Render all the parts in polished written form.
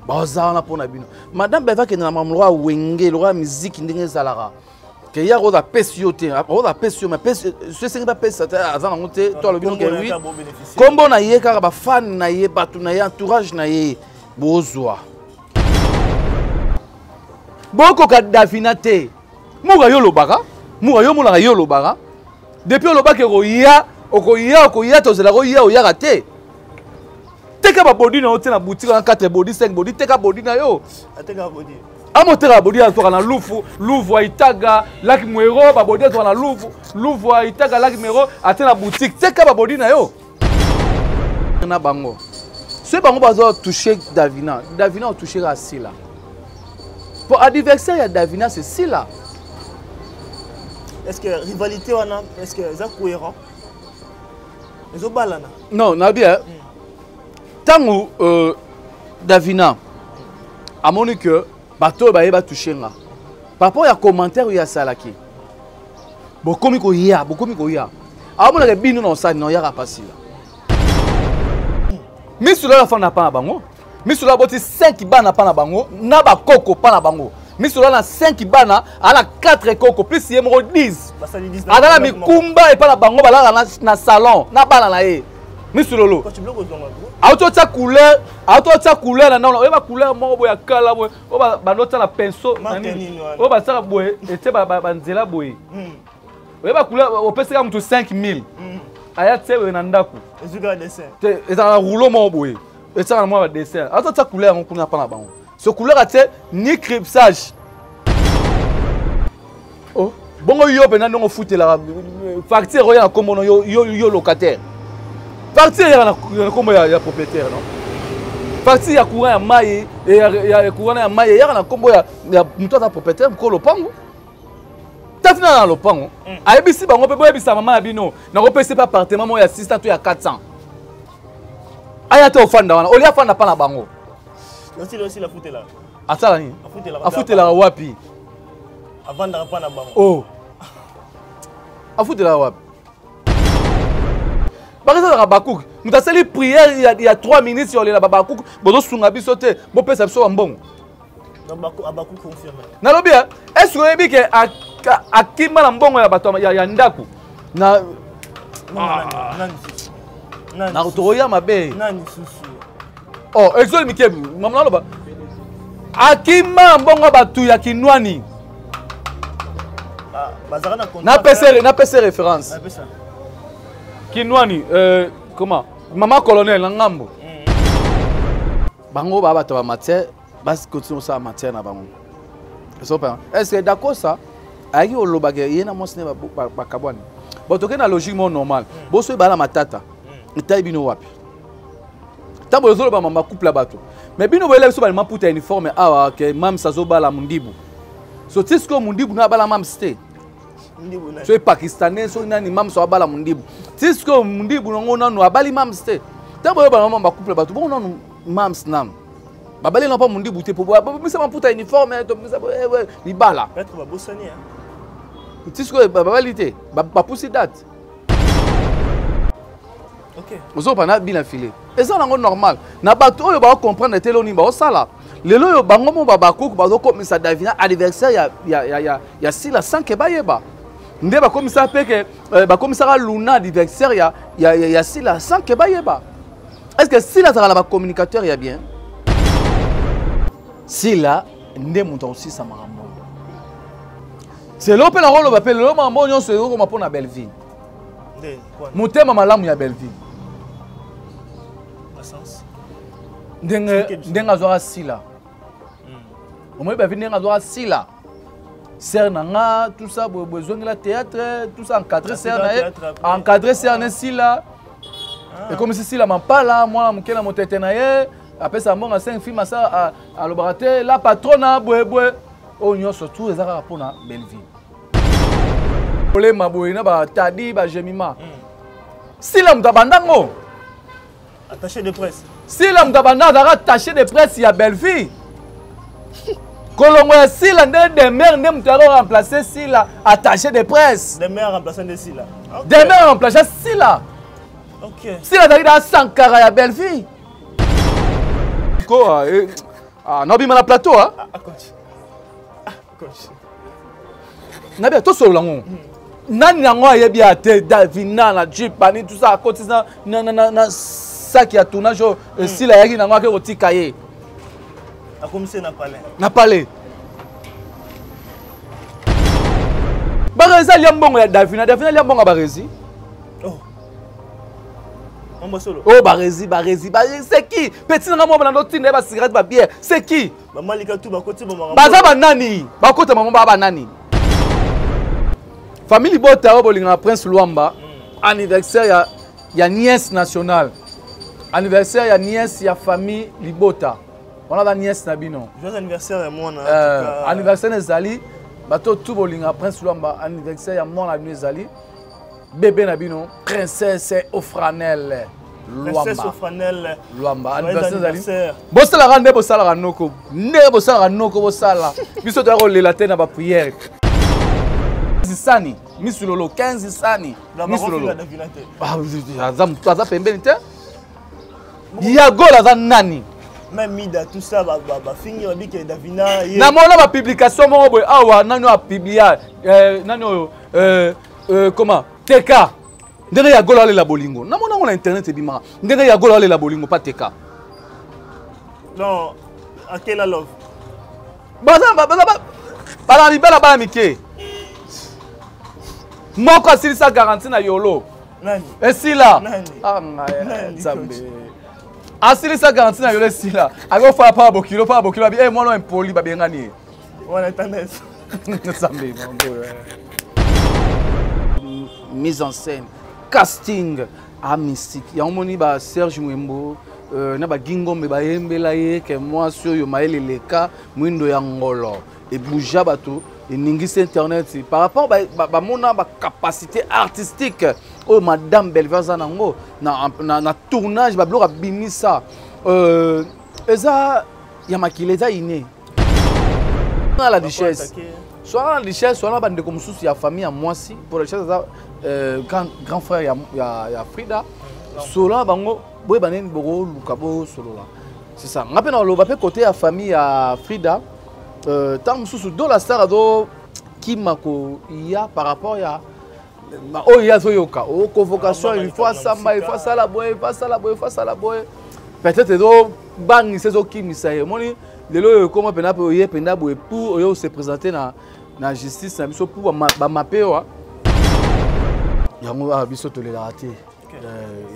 Baza wana mpo na bino. Madame Bellevue akende na makambo lokola wenge, lokola miziki ndenge ezalaka. Ke ye akoza apesi yo te, akoza apesi yo, mais so esengi bapesa te, aza nango te, to alobi noke oui. Kombo na ye kaka bafan na ye, bato na ye, entourage na ye, bozwa. Bokoka Davina te. Mura yo olobaka, mura yo omonaka ye olobaka. Depuis olobaki okoya, okoya, okoya, tozelaka oya, oyaka te. Teka ba body na yo te na boutique wana 4 body, 5 body, teka body na yo. Ateka body. Amoteka body azwaka na Lufu, Luvu Itaga, Lac Mwero, ba body azwaka na Lufu, Luvu Itaga, Lac Mwero, ate na boutique, teka ba body na yo. Na bango. Soki bango bazo toucher Davina, Davina o toucher ka Sila. Pour adversaire ya Davina c'est Sila. Est-ce que rivalité wana, est-ce que ça cohérent? Ezobalana? Non, na bien. Tango Davina amoni que bato oyo baye batouche nga par rapport ya commentaire oyo asalaki, bokomi koya, bokomi koya, amonaka bino na osali na oyaka mpasi la misolo afanda pa na bango, misolo aboti 5 bana pa na bango na bakoko pa na bango, misolo na 5 bana ala 4 koko plus ye moko 10, aza na mikumba epa na bango, balala na salon na bana na ye. Misololo auti otia couleur, auti otia couleur na nono, oyeba couleur moko boye ya kala boye oyo bando otia na pinceau oyo basala boye etie banzela boye, oyeba couleur opesaka moto 5000 aya tie boye na ndako te, ezalaka na rouleau moko boye etiaka na mwa badessin, auti otia couleur yango kuna mpa na bango, so couleur atie ni cripsage. Oh, bongo yo mpenza ndenge ofutelaka facture oya na nkombo no yo, yo, yo locataire, facture eyaka na nkombo ya propriétaire, non? Facture ya courant ya mai, ya courant ya mai eyaka na nkombo ya moto aza propriétaire, mokolo lopango. Tatina na lopango ayebisi bango mpe boyebisa mama ya bino nakopesa mpe appartement moko ya 600 to ya 400, aya te ofanda wana olia afanda mpa na bango. Asala nini? Afutelaka wapi? Avandaka mpa na bango. Oh, afutelaka wapi? Bakazalaka bakuku, moto asali prière ya 3 minutes ya olela babakuku, bozosunga biso te, bopesa biso bambongo. Nalobi, est-ce oyebi ke akima na mbongo ya bato ya ndako na tokoya mabe? Oh, exoli mike mama naloba akima mbongo ya bato ya Kinwani. Napesa référence Kinwani, comment, mama colonel na ngambo. Bango baa bato ya bamatière, bakontinue kosala matière na bango. Est ce que Dakosa ayaki kolobaka ye na mwasi ne bakabwani? Bon, tokei na logique moko normal, boso ebala na matata etai bino wapi? Ntango ozoloba mama couple ya bato, mais bino boyela biso balima puta ya uniforme awa ke mams azobala mundibu, so ti sikoyo mundibu na abala mams te, soki pakistanais soki nani, mams abala mundibu, ti sikoyo mundibu nango nanu abali mams te. Ntango boyeba mama bacouple ya bato bongo, nanu mams nanu babali na mpa mundibu te, po bomisa maputa ya uniforme, tobimisa libala, ti sikoyo babali te, bapusi date. Ozoba na bina file eza nango normal na bato oyo baocomprendre te eloni baosala lelo oyo bango mo babakuku bazokomisa Davina anniversaire ya Sila sans ke bayeba nde bakomisa mpe ke bakomisaka Luna anniversaire ya Sila sans ke bayeba. Est ce que Sila azalaka na bacommunicateur ya bien? Sila nde moto akosisa makambo selo mpe nakoloba mpe lelo makambo nyonso ezokoma mpo na Belleville, motema malamu ya Belleville, ndenge azwaka Sila, omoi Belleville ndenge azwaka Sila sere na nga, tout ça boye ezongela théâtre, tout ça, encadré sere na ye, encadré sere na Sila, ekomisi Sila mampala mwana moke na motete na ye, apesa mbongo 5 film, asa alobaka te la patrona boyeboye oyo nyonso tout eza kaka mpona Belleville. Olema boye na batadi bagemima, Sila moto abandango. Attaché de presse. Sila moto abanda, azalaka attaché de presse ya Belleville. Kolongo ya Sila nde Demer nde moto yaka remplace Sila attaché de presse. Demer remplace nde Sila. Demer remplace Sila. Sila azalaki na Sankara ya Belleville. Ko. Ah, naobima na plateau ah. Ah, coach. Ah, coach. Nabia tosolola ngo. Nani yango ayebi ya te Davina na Jeep ani tout ça akoti na na na, na saki ya tournage oyo esila ayaki nango ake kotika ye. Akomisi na palais. Na palais. Barezi alia mbongo ya Davina, Davina alia mbongo ya Barezi. Oh. Mambo solo. Oh Barezi, Barezi, Barezi, c'est qui? Petit nanga mwa bana tinda ba cigarette ba bière, c'est qui? Ba malika tout ba koti ba makambo. Baza ba nani? Ba kota maman ba ba nani? Famille Bota oyo bolingaka Prince Luamba, anniversaire ya ya nièce nationale. Anniversaire ya nièce ya famille Libota. Wana ba nièce na bino. Joyeux anniversaire ya mwana. Anniversaire ezali bato tout bolingaka Prince Luamba, anniversaire ya mwana bino ezali bébé na bino Princesse Ofranel Luamba. Ofranel Luamba anniversaire ezali. Bosalaka nde bosalaka noko. Nde bosalaka noko bosala. Biso toya kolela te na ba prière. Sani, misulolo 15 sani. Misulolo. Ah, aza moto aza pembeni te. Yagola aza nani? Même Mida, tout ça, ba ba ba fingi ba bike Davina. Namona ba publication moko boye awa nani oyo apublia nani oyo comment TK ndenge ya gola alela bolingo namona yango na internet ebimaka ndenge ya gola alela bolingo pa TK. Non, akela love. Baza baza bana mibala bana mike. Moko asilisa garantie na yolo. Nani? Esila. Nani? Ah ngai Nani, Nzambe. Asilisa garantie na yolo esila. Akofala pa bokilo pa bokilo abi eh mwana impoli babengani ye. Wana tendance. Nzambe bango. Mise en scène, casting a mystique. Yango moni ba Serge Mwembo na ba Gingombe bayembela ye ke mwasi oyo mayele leka mwindo ya ngolo ebouja bato eningisi internet par rapport bamona ba capacité artistique oyo madame Belva aza nango na, na, na tournage babiloko abimisa eza ya makila eza inné na la duchesse soana na duchesse soana bandeko mosusu ya famille ya mwasi pour la duchesse aza grand, grand frère ya, ya, ya Frida solola bango boyeba nini bokoluka bosolola. C'est ça. Nga mpe naloba mpe côté ya famille ya Frida ntango mosusu Dola Star azokima koya par rapport ya oyo ye azoyoka o convocation il faut asamba, il faut asala boye, il faut asala boye, il faut asala boye, peut-être ezobangisa ezokimisa ye. Omoni lelo oyo ekoma mpena mpe oye mpenza boye pour oyo se présenter na, na justice na biso pour bamape wa yango awa biso tolelaka te.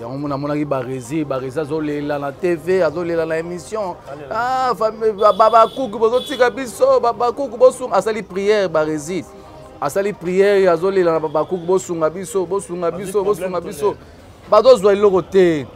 Yango mona amonaki Barezi, Barezi azolela na TV, azolela na émission. Ah, babakuku bozotika biso, babakuku bosunga. Asali prière Barezi, asali prière, azolela na babakuku bosunga biso, bosunga biso, bosunga biso. Bazozwa eloko te.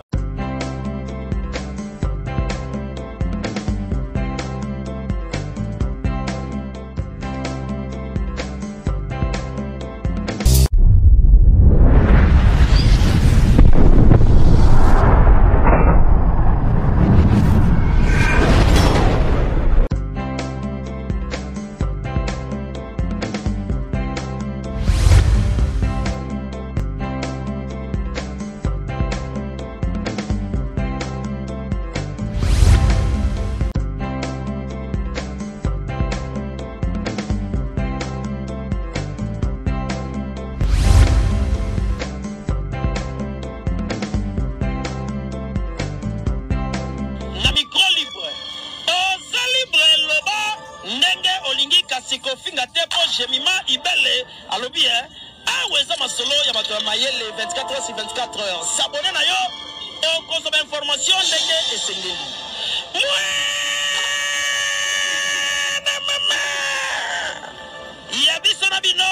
Kofinga te mpo Jemima Ibele alobi awa eza masolo ya bato ya mayele 24 heures sur 24 heures. S'abonner na yo okozwa ba information ndenge esengeli. Mwana mama ya biso na bino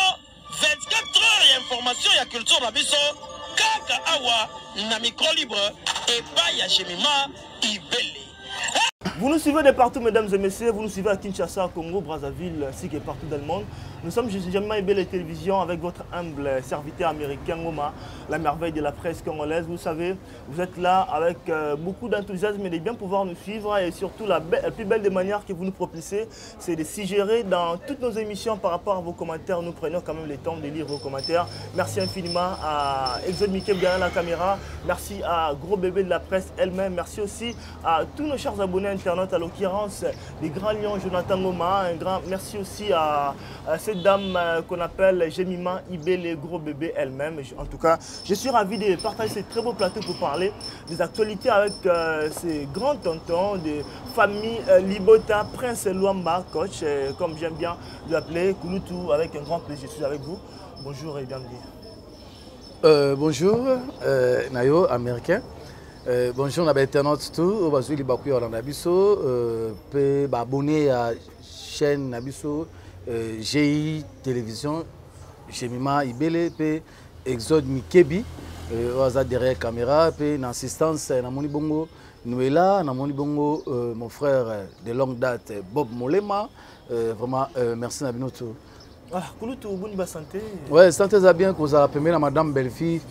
24 heures ya information ya culture na biso kaka awa na micro libre epai ya Jemima Ibele. Vous nous suivez de partout, mesdames et messieurs. Vous nous suivez à Kinshasa, Congo, Brazzaville, ainsi que partout dans le monde. Nous sommes Jemima Ibele Télévision avec votre humble serviteur américain Ngoma, la merveille de la presse congolaise. Vous savez, vous êtes là avec beaucoup d'enthousiasme et de bien pouvoir nous suivre. Et surtout, la plus belle des manières que vous nous propulsez, c'est de suggérer dans toutes nos émissions par rapport à vos commentaires. Nous prenons quand même le temps de lire vos commentaires. Merci infiniment à Exode Mickey derrière la caméra. Merci à Gros Bébé de la presse elle-même. Merci aussi à tous nos chers abonnés internautes. internautes, à l'occurrence des grands lions Jonathan Goma. Un grand merci aussi à cette dame qu'on appelle Jemima Ibele, gros bébé elle-même. En tout cas, je suis ravi de partager ce très beau plateau pour parler des actualités avec ces grands tontons de famille Libota, Prince Luamba, coach, comme j'aime bien l'appeler, Kulutu, avec un grand plaisir. Je suis avec vous. Bonjour et bienvenue. Bonjour, Nayo, américain. Bonjour, na internaute tout, oyo bazwi libaku ya kolanda biso, mpe baabonné ya chaîne na biso GI Télévision, Jemima Ibele mpe Exode Mikebi, oyo aza derrière caméra mpe na assistance. Namoni bongo Noela, namoni bongo mon frère de longue date Bob Molema. Vraiment merci na bino tout. Ah, Kulutu, boni ba santé? Ouais, santé eza bien. Kozala pembeni na madame Belleville,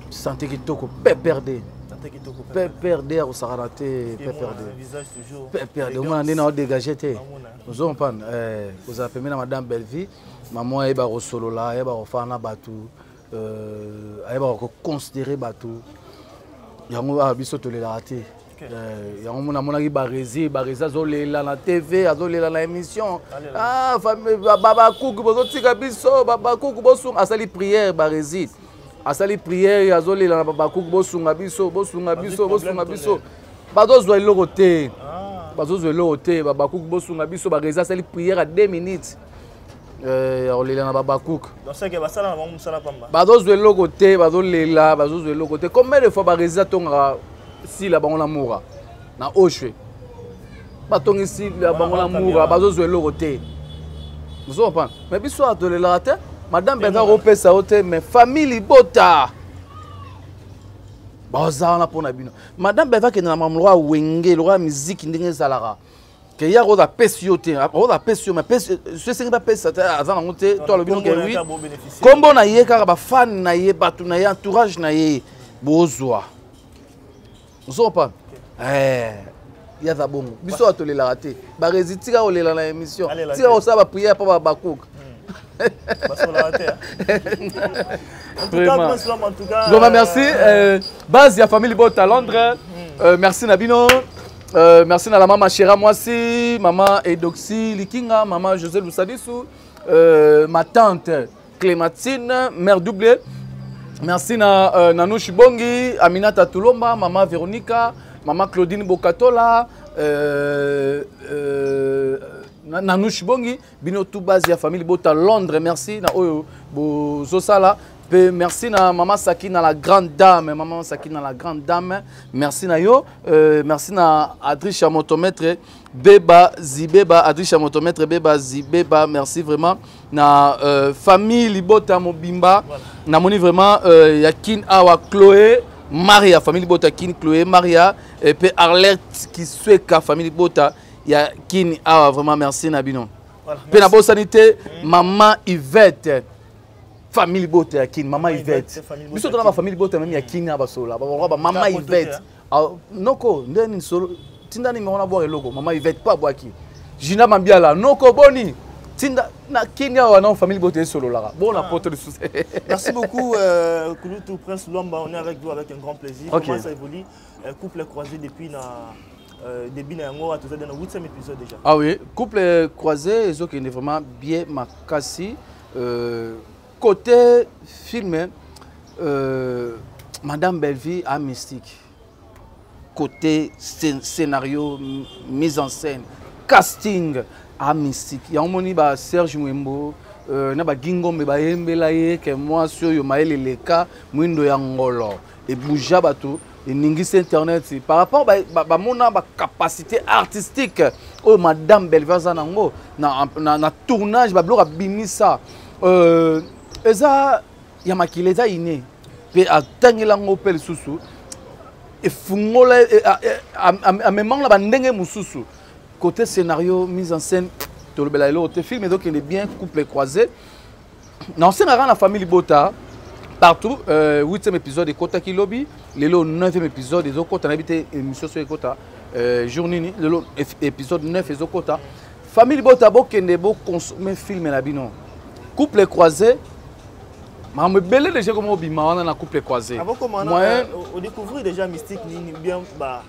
santé kitoko, PPRD. Santé kitoko. PPRD akosakana te, PPRD. Visage toujours. PPRD, omona nde na odégage te, ozo comprendre. Kozala pembeni na madame Belleville, mama ayeba kosolola, ayeba kofana na bato, ayebaka koconsidérer bato. Yango awa biso tolelaka te. Yango mona amonaki Baresi, Baresi azolela na TV, azolela na émission. Bakuku bozotika biso, bakuku bosunga. Asali prière, Baresi asali prière, azolela na bakuku: bosunga biso, bosunga biso, bosunga biso, bazozwa eloko te, bazozwa eloko te, babakuku bosunga biso. Baresi asali prière ya 2 minutes ya kolela na babakuku. Bazozwa eloko te, bazolela, bazozwa eloko te. Combien de fois Baresi atongaka sila bango na mura na oshwe, batongisi bango na mura, bazozwa eloko te, ozo comprendre? Mais biso awa tolelaka te. Madame mpenza akopesa yo te, mais famille libota baza wana mpo na bino. Madame Belva akende na makambo lokwa wenge, lokwa miziki, ndenge ezalaka ke ye akoza apesi yo te, akoza apesi yo, mais so esengi bapesa te, aza nango te. To alobi noke wi nkombo na ye kaka, bafani na ye, bato na ye, entourage na ye bozwa, ozopa ye aza bongo. Biso atolelaka te. Baresi, tika kolela na émission, tika kosala baprière mpo bakuka. Vraiment, vraiment merci. Base ya famille Libota Londres, merci na bino. Merci na la mama Chera Mwasi, mama Edoxi Likinga, mama José Lusadisu, ma tante Clémentine, mère doublée. Merci na Nanouche Bongi, Aminata Toulomba, mama Véronica, mama Claudine Bokatola, Nanouche Bongi, bino tout base ya famille Bota Londres, merci na oyo bozosala. Pe merci na mama Sakina la grande dame, maman Sakina la grande dame, merci na yo. Merci na Adrisha Motomètre Beba Zibeba, Adrisha Motomètre Beba Zibeba, merci vraiment na famille Libota mobimba. Voilà. Namoni vraiment ya Kin awa Chloé Maria, famille Libota Kin, Chloé Maria et puis Arlette Kisweka, famille Libota ya Kin awa, vraiment merci na bino. Voilà, pe na bosani te maman Yvette, famille Libota ya Kin, mama Yvette. Biso tona bafamille Libota même ya Kin na basola babakoka ba mama Yvette. Noko nde nini solo, tinda nimero na bwaka eloko. Mama Yvette po abwaki Gina Mambiala, noko boni, tinda na Kini awa na famille Libota esololaka bona poto lisusu. Merci beaucoup, Kulutu Prince Luamba, on est avec vous avec un grand plaisir. Comment ça évolue, couple croisé depuis na début na yango, toza dans le 8e épisode déjà? Ah oui, couple croisé ezokende vraiment bien makasi. Côté film, Madame Bellevue a mystique. Côté scénario, mise en scène, casting, a mystique. Yango moni ba Serge Mwembo, na ba Gingombe bayembela ye ke mwasi oyo mayele leka mwindo ya ngolo ebuja bato, eningisi internet par rapport bamona bacapacité artistique oyo Madame Bellevue aza nango na tournage. Babiloko abimisa eza ya makila, eza ine mpe atangela yango mpe lisusu efungola amemango na bandenge mosusu. Côté scénario, mise en scène, tolobela eloko te. Film ezokende bien, couple croisé. Na osengaka na famille Libota partout, 8e épisode ekotaki lobi, lelo 9e épisode ezokota. Nayebi te émission soki ekota jour nini. Lelo épisode 9 ezokota. Famille Libota, bokende boconsommer film na bino couple croisé. Makambo ebele déjà koma obima wana na couple croisé. Avant comment Moyen on découvrir déjà mystique nini bien ba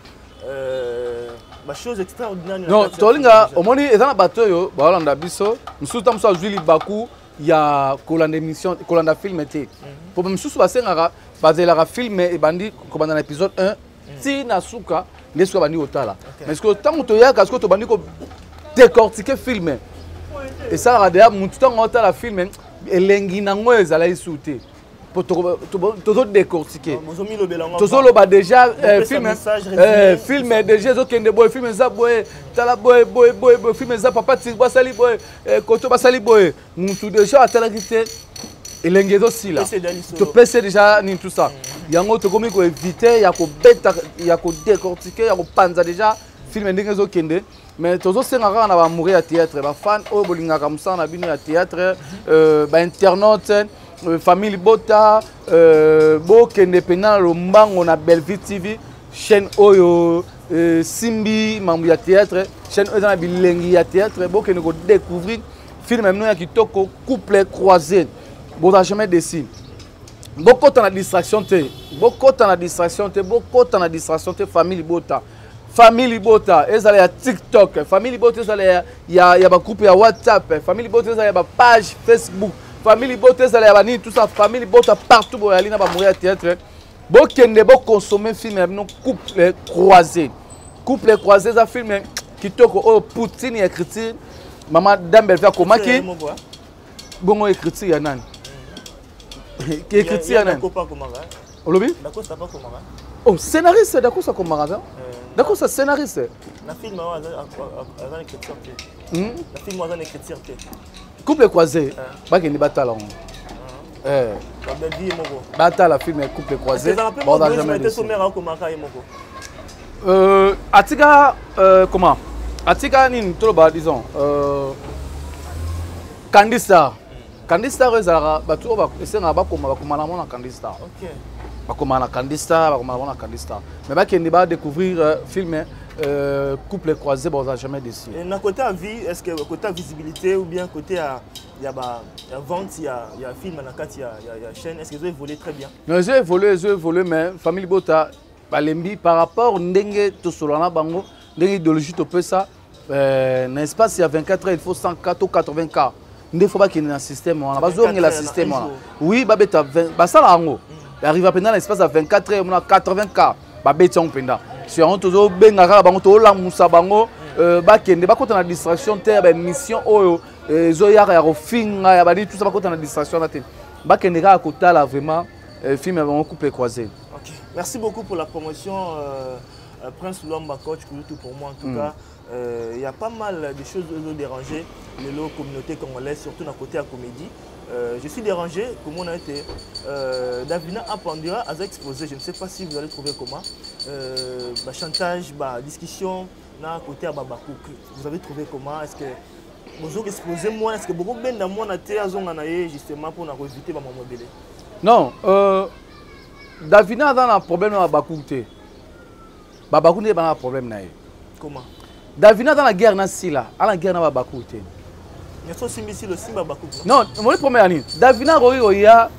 Bachose extraordinaire. Non, tolinga omoni eza na bato oyo baolanda biso mosusu, ta mosusu azwi libaku ya kolanda émission, kolanda film te, po misusu basengaka, bazelaka film ebandi kobanda na épisode 1 ti na suka nde suka bandi kotala. Mais sikoyo ntango toyaka, sikoyo tobandi kodécortiquer film, esalaka deya mutu ntango otala film, elengi nango ezalaki su te, po tozodécortiquer, tozoloba déjà film, film déjà ezokende boye, film eza boye, tala boye, boye, boye, boye, film eza papa tiri, basali boye, koto basali boye. Mutu déjà atalaki te, elengi ezosila, topesi déjà nini, tout ça. Yango tokomi koéviter ya kobeta, ya kodécortiquer, ya kopanza déjà film ndenge ezokende. Mais tozosenga kaka na baamoureux ya théâtre, bafan oyo bolingaka mosala na bino ya théâtre, bainternaute, famille libota, bokende mpenza na lombango na Bellevue TV, chaîne oyo simbi mambo ya théâtre, chaîne oyo eza na bilengi ya théâtre. Bokende kodécouvrir film ya bino ya kitoko, Couple croisé. Bozala jamais déçus. Bokɔta na distraction te, bokɔta na distraction te, bokɔta na distraction te. Famille libota, famille libota ezala ya TikTok, famille libota ezala ya bagroupe ya WhatsApp, famille libota ezala ya bapage Facebook, famille libota ezala ya banini, tout ça. Famille libota partout boyali na baamoureux ya théâtre, bokende boconsommer film ya bino, Couple croisé. Couple croisé eza film kitoko oyo Poutine ya écriture mama Dambelve akomaki. Bongo écriture ya nani? Écriture ya nani olobi? Oh, scénariste Dakosa akomaka ta, Dakosa scénariste. Na film aza na écriture te, na film aza na écriture te. Couple croisé, bakende batala yango. Babelvi moko. Batala film ya Couple croisé. Baza jamais. Akomaka ye moko. Atika comment, atika nini, toloba disons Candy Star. Candy Star oyo ezalaka bato oyo esengaka bakoma, bakoma na mona Candy Star, bakoma na Candy Star, bakoma na mona Candy Star. Mais bakende badécouvrir film Couple croisé, baza jamais déçu. Na côté ya vie, est ce que côté ya visibilité ou bien côté ya vente ya film na kati ya chaîne, est ce que ezo évoluer très bien? Non, ezo évoluer, ezo évoluer, mais famille bota balembi par rapport ndenge tosolola na bango, ndenge idéologie topesa, na espace ya 24 heures il faut 100 k to 80 k nde faut bakende na système wana, bazongela système wana. Oui, babeta, basala yango, arriva mpenza na espace ya 24 heures mona 80 k, babeti yango mpenza. So yango tozobenga kaka bango, tozolamusa bango, bakende bakota na distraction te ya baémission oyo ezoyaka ya kofinga, ya banini, tout ça. Bakota na distraction wana te, bakende kaka kotala vraiment film ya bango, Couple croisé. Okay. Merci beaucoup pour la promotion, Prince Luamba, coach Kulutu pour moi en tout cas. Il y a pas mal de choses qui ont dérangé les communauté congolaise, surtout dans le côté la comédie. Je suis dérangé, comme on a été. Davina Apandura a exposé, je ne sais pas si vous allez trouver comment. Bah, chantage, bah, discussion, na côté à Babakouk. Vous avez trouvé comment? Est-ce que vous avez exposé moi? Est-ce que beaucoup de gens moi justement pour éviter ma mobile? Non, Davina a un problème na Babakouk te. Babakouk nde bana problème na ye. Comment? Davina aza na guerre na Sila, aza na guerre na Babakouk te. Nyonso osimbi Sila, osimba Babakouk. Non, moni problème ya nini? Davina akoki koya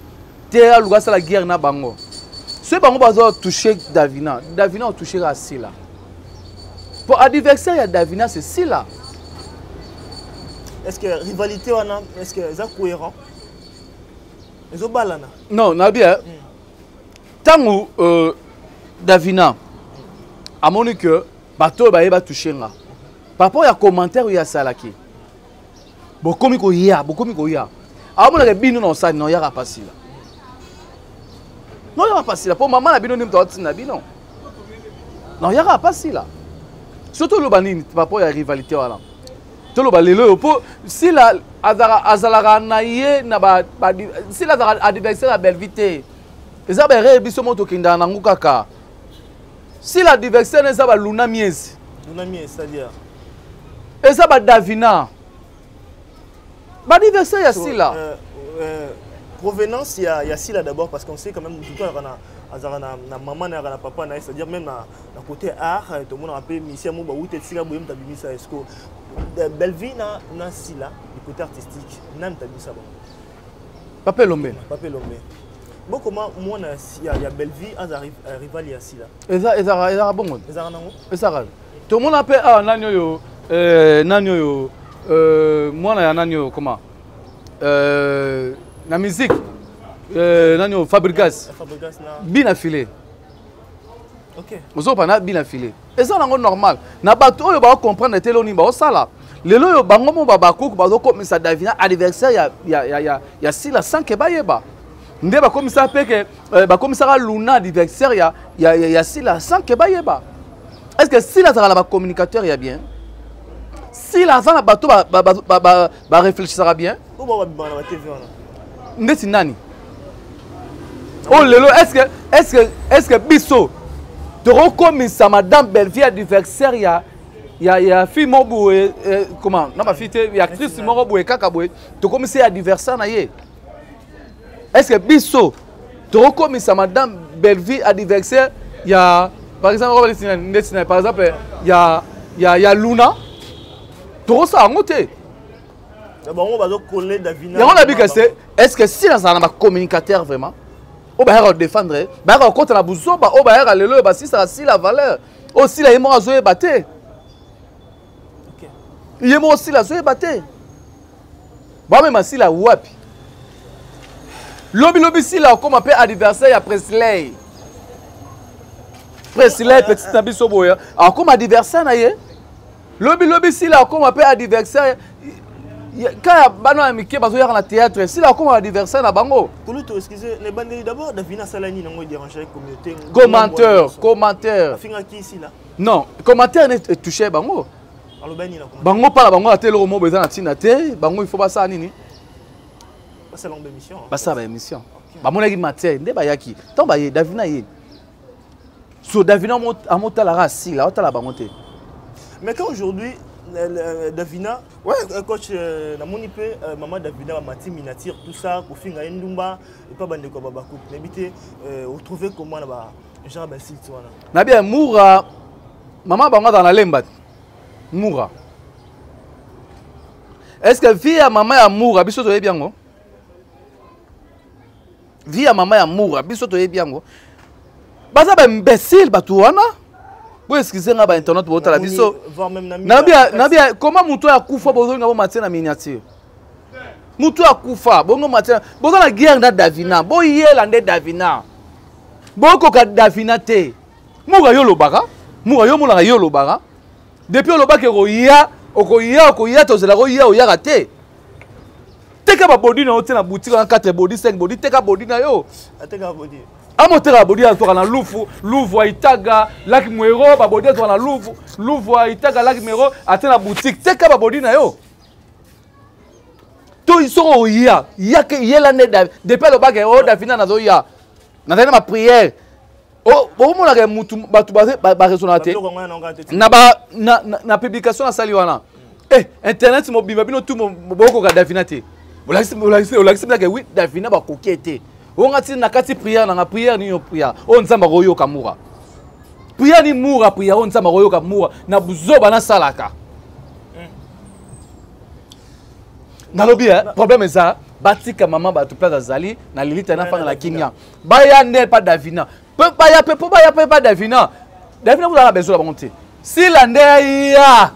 te aluka asala guerre na bango. Soki bango baza touche Davina, Davina otouche kaka Sila, po adversaire ya Davina, c'est Sila. Est ce que rivalité wana, est ce que eza cohérent, ezobalana? Non, nabi ntango Davina amoni que bato oyo baye batouche nga par rapport ya commentaire oyo asalaki, bokomi koya, bokomi koya, aomonaka bino na osali na oyaka pasila, na oyaka pasila mpo mama na bino nde moto aotinda bino na oyaka pasila. Surtout oloba nini par rapport ya rivalité wana? Toloba lelo oyo mpo Sila azalaka na ye na Sila azalaka adversaire ya Bellevue te. Eza baerreur biso mo tokendaka nango kaka. Sila adversaire na eza baluna miezi. Luna miezi, c'est-à-dire? Eza badavina, baadversaire ya Sila. Provenance ya Sila d'abord, parce qu'on sait quand même tout na azalaka na mama na na papa na ye, c'est-à-dire même na côté art tomonaka mpe misia mo bauta esika boye moto abimisa. Est-ce que Bellevue na Sila, du côté artistique, nani moto abimisa bango? Papa Elombe. Papa Elombe. Bokoma mwana ya Bellevue aza rival ya Sila. Eza ezaka ezaka bongo. Ezaka nango. Ezaka. Tomona pe awa nani oyo nani oyo mwana ya nani oyo comment na musique nani oyo Fabregas. Fabregas na bina filet. OK. Ozopa na bina filet. Eza nango normal. Na bato oyo ba comprendre te loni ba osala. Lelo oyo bango mo babakuku bazokomisa Davina adversaire ya Sila sans que bayeba. Nde bakomisa pe ke bakomisaka Luna adversaire ya Sila sans que bayeba. Est-ce que Sila azalaka na ba communicateur ya bien? Sila aza na bato ba réfléchissaka bien? Oyo ba babimaka na ba TV wana. Ndeti nani? Oh lelo est-ce que biso tokokomisa madame Bellevue adversaire ya fille moko boye, comment na ba fille te ya actrice moko boye kaka boye tokomisa ye adversaire na ye. Est-ce que biso tokokomisa madame Bellevue adversaire ya par exemple ndeti na par exemple ya Luna tokosala yango te. Bango bazokolle Davina. Yango nabika se est-ce que si nazala na ba communicateur vraiment oyo bayaka kodefendre, bayaka kokota na buzoba oyo bayaka lelo oyo basisaka Sila valeur oyo Sila ye moko azoyeba te. Ye moko Sila azoyeba te. Bamema Sila wapi? Lobi lobi Sila akoma mpe adversaire ya Presley. Presley petite na biso boya akoma adversaire na ye. Lobi lobi Sila akoma mpe adversaire kaya bana ya mike bazoyaka na théâtre, Sila akoma adversaire na bango. Kulutu, excusez, ne bandeli d'abord Davina asala nini yango déranger communauté? Commentaire, commentaire. Afingaki Sila? Non, commentaire ne touché bango. Aloba nini na commentaire? Bango pala bango ate eloko moko eza na ntina te, bango il faut basala nini? Basala ba émission. Basala ba émission. Bamonaki matière nde bayaki. Tant baye Davina ye. So Davina amotalaka Sila, otala bango te. Mais quand aujourd'hui Davina, ouais, coach namoni pe maman Davina ba mati miniature tout ça kofinga ye ndumba et pas bande quoi baba coupe. Mais bité retrouver comment na ba genre ba site wana. Na bien Moura maman bango dans la lemba. Moura. Est-ce que vie ya maman ya Moura biso toyebi yango? Vie ya maman ya Moura biso toyebi yango. Baza ba imbécile bato wana. Bo excusez nga ba internet bo tala biso. Voire même na Na bien comment muto ya kufa bozo nga bo matie na miniature. Muto ya kufa bongo matie bozo na guerre na Davina. Bo yela nde Davina. Bokoka Davina te. Moura yo lobaka, Moura yo monaka yo lobaka. Depuis olobaka okoya, okoya, okoya tozela koya oyaka te. Teka ba body na yo te na boutique na 4 body 5 body teka body na yo. Ateka body. Amoteka body azwaka na Lufu, Lufu Aitaga, Lac Mwero, ba body azwaka na Lufu, Lufu Aitaga, Lac Mwero, ate na boutique teka ba body na yo. To soko oya, yake yela ne da depuis alobaka o Davina nazoya. Nazali na ba prière. Oh, bomonaka mutu bato ba raisonnaka te. Na ba na publication asali wana. Internet mobimba bino tout bokoka Davina te. Olakisi bilaka oui Davina bakoki te. Onga ti na kati prière na prière ni yo prière. O Nzambe akoyoka Moura. Prière ni Moura prière o Nzambe akoyoka Moura na buzoba na salaka. Nalobi problème eza batika mama bato place azali na Lilita na fana na kimia. Baya nde pa Davina. Pe baya pe po baya pe pa Davina. Davina vous avez besoin la bonté. Sila nde ya.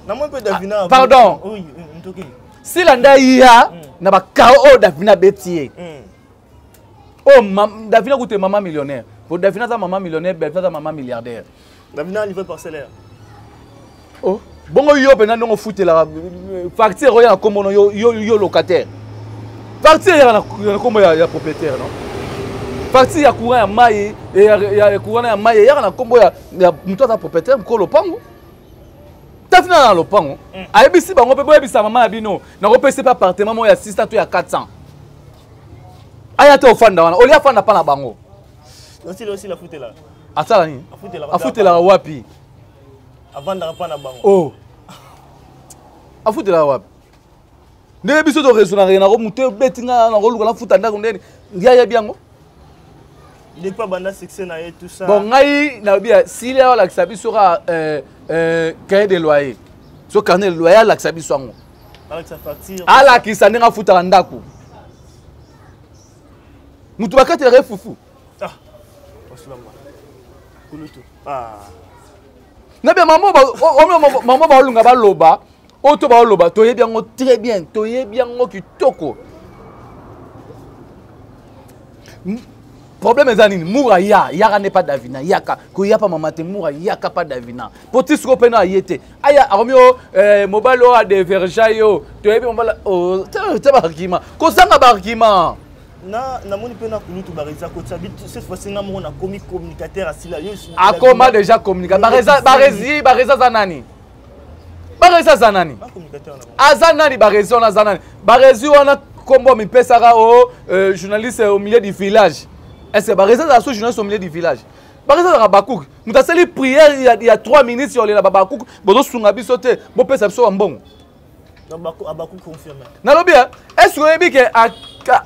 Na moi pe Davina. Pardon. Oui, ntoki. Sila nde ya na ba kao Davina betier. Oh Davina coûte maman millionnaire. Pour Davina za maman millionnaire, Davina za maman milliardaire. Davina livré parcellaire. Oh, bongo yo pena ndongo futela facture oyo na kombo no yo yo locataire. Facture ya na kombo ya propriétaire non. Facture ya courant ya mai ya courant ya mai ya na kombo ya mutu aza propriétaire mko lopango. Tafina na lopango. Ayebisi bango pe boyebisa mama ya bino na kopesa pe appartement moko ya 600 to ya 400. Aya te ofanda wana, olia fanda pa na bango. Aussi aussi la futela. Asala nini? Afutela wapi? Avandaka pa na bango. Oh. Afutela wapi? Ndenge biso to raisonnaka na ko mutu ebeti nga na koluka na futa ndako ndeni. Ndia yebi yango. Depuis banda succès na ye tout ça. Bon ngai na bia sili alakisa biso ka cahier de loyer. So carnet de loyer alakisa biso yango. Alakisa facture. Alakisa ndenge afutaka ndako. Moto bakatelaka ye fufu. Ah, ah. Nabe mama baolunga baloba oyo to baoloba, toyebi yango très bien, toyebi yango kitoko. Problème eza nini? Mura ya yaka nde pa Davina, yaka koya pa mama te. Mura yaka pa Davina po ti sikoyo mpe na aye te. Aya akomi o eh, mobali oyo adeverja yo, toyebi mobali oh, te baargument, kozanga baargument. Na namoni mpe na kulutu Bareza kotia cette fois-ci, nga moko nakomi communicateur asila yo. Akoma déjà communicateur Bareza. Barezi, Bareza aza nani? Barezi aza nani? Aza nani Barezi wana? Aza nani Barezi wana? Kombo mipesaka o journaliste au milieu du village. Est ce que Barezi azala so journaliste au milieu du village? Barezi azalaka bakuku, moto asali prière ya 3 minutes ya olela babakuku, bozosunga biso te, bopesa biso bambongo. Nalobi, est ce que oyebi ke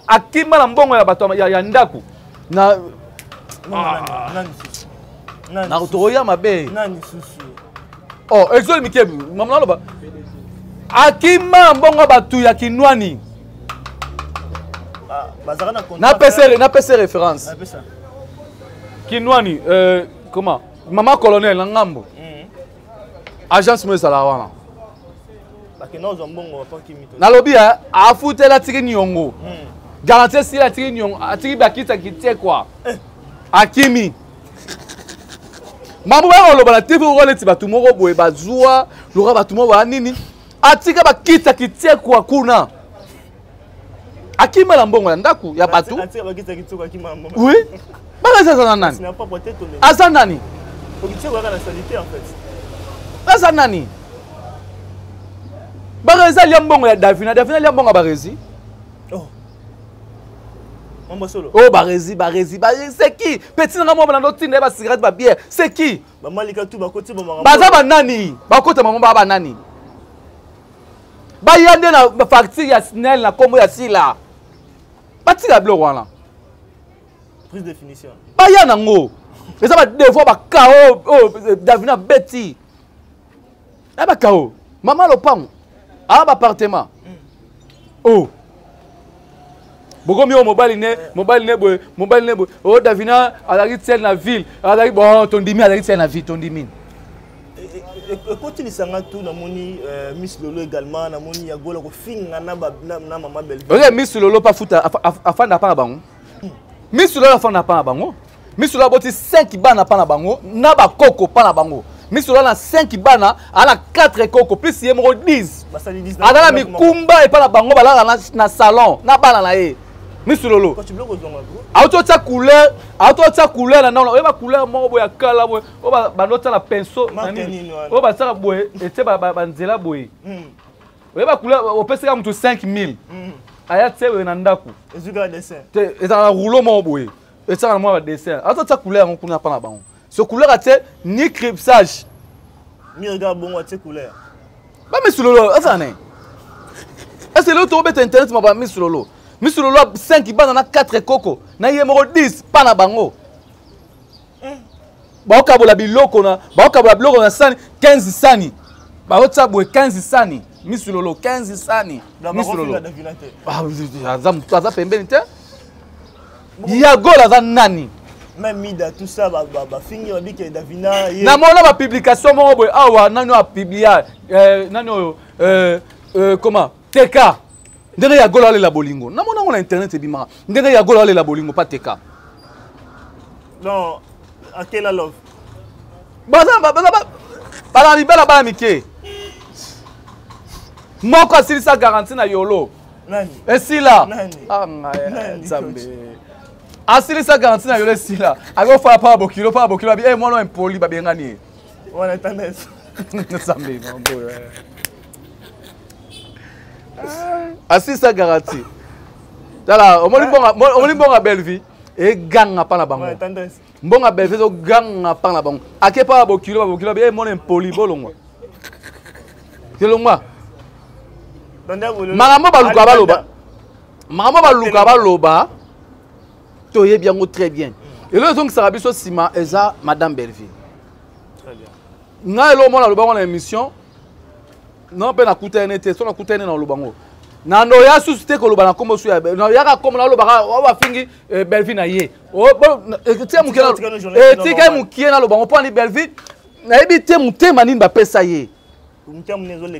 akima na mbongo ya bato ya ndako na tokoya mabe? Oh, exole mike, mama naloba akima mbongo ya bato ya Kinwani. Napesa référence Kinwani, comment, mama colonel na ngambo, agence mo ezalaka wana. Nalobi afutela, atiki niongo, garantie esili, atiki niongo, atiki bakitaki tie kwa akimi. Mambo baya koloba na TV oko neti bato moko boye bazwa loka bato moko baya nini, atika bakitaki tie kwa kuna, akima na mbongo ya ndako ya bato. Oui, bakasi aza na nani? Aza nani? Aza nani? Barezi alia mbongo ya Davina, Davina alia mbongo ya Barezi. Oh, Barezi, Barezi, c'est qui? Petit nanga mwa bana otinda ye bacigarette, babière, c'est qui? Baza banani? Bakota mama baa banani? Baya nde na facture ya SNEL na nkombo ya Sila. Batika biloko wana. Prise de finition. Baya nango eza badevoir, bakao oyo Davina beti ya bakao, mama lopango aa baappartement. Oh, bokomi oyo mobali ne, mobali ne boye, mobali ne boye. Oyo Davina azalaki tiel na ville, azalaki bon, tondimi azalaki tiel na ville, tondimi. Ekoti lisanga tu. Namoni Miss Lolo également, namoni Yagola kofinga na mama Bellevue. Oye, Miss Lolo pa futa, afanda pa na bango. Miss Lolo afanda pa na bango. Miss Lolo aboti 5 bana pa na bango na bakoko pa na bango. Miss Lolo na 5 bana, ala 4 koko plus ye moko 10. Aza na mikumba epa na bango, balala na salon na bana na ye. Miss Lolo auti otia couleur, auti otia couleur na nano. Oyeba couleur moko boye ya kala boye oyo bando otia na pinceau, oyo batiaka boye, etie banzela boye. Oyeba couleur, opesaka moto 5000, aya tie boye na ndako, ezalaka na rouleau moko boye, etiaka na mwa badessin. Auti otia couleur yango kuna mpa na bango. So couleur atie ni cripsage. Mirga bongo atie couleur. Bamiss Lolo aza na ese lelo tobeta internet ma bamiss Lolo. Miss Lolo 5 bana na 4 koko na ye moko 10 mpa na bango. Baokabola biloko na, baokabola biloko na sani, 15 sani baotia boye, 15 sani. Miss Lolo 15 sani. Miss Lolo aza pembeni te. Yagola aza nani? Même Mida, tout ça, bafingi, babiki Davina. Namona bapublication moko boye awa, nani oyo apublia, nani oyo, comment, teka ndenge Yagola alela bolingo. Namona yango na internet, ebimaka ndenge Yagola alela bolingo pa teka. Non, akela love. Baza bana mibala, bana mike. Moko asilisa garantie na yolo esila. Nzambe, asilisa garantie na yolo esila, akofala pa bokilo, pa bokilo abi mwana impoli, babengani ye. Nzambe, asilisa garantie. Tala, omoni mbongo ya Bellevie eganga mpa na bango, mbongo ya Bellevie ezoganga mpa na bango. Ake pa babokilo, babokilo abi mwana impoli, bolongwa, kelongwa. Makambo baluka baloba, makambo baluka baloba, toyebi yango très bien. Eloko ezongisaka biso nsima eza madame Belleville. Ngai eloko mona alobango na émission non, mpe nakutani te, so nakutani na olobango. Na noya susu te koloba na kombo su ya yaka kombo nalobaka oyo bafingi Bellevue na ye. Tika moke, tika mokie naloba ngo mpo ani Bellevue nayebi te motema nini bapesa ye,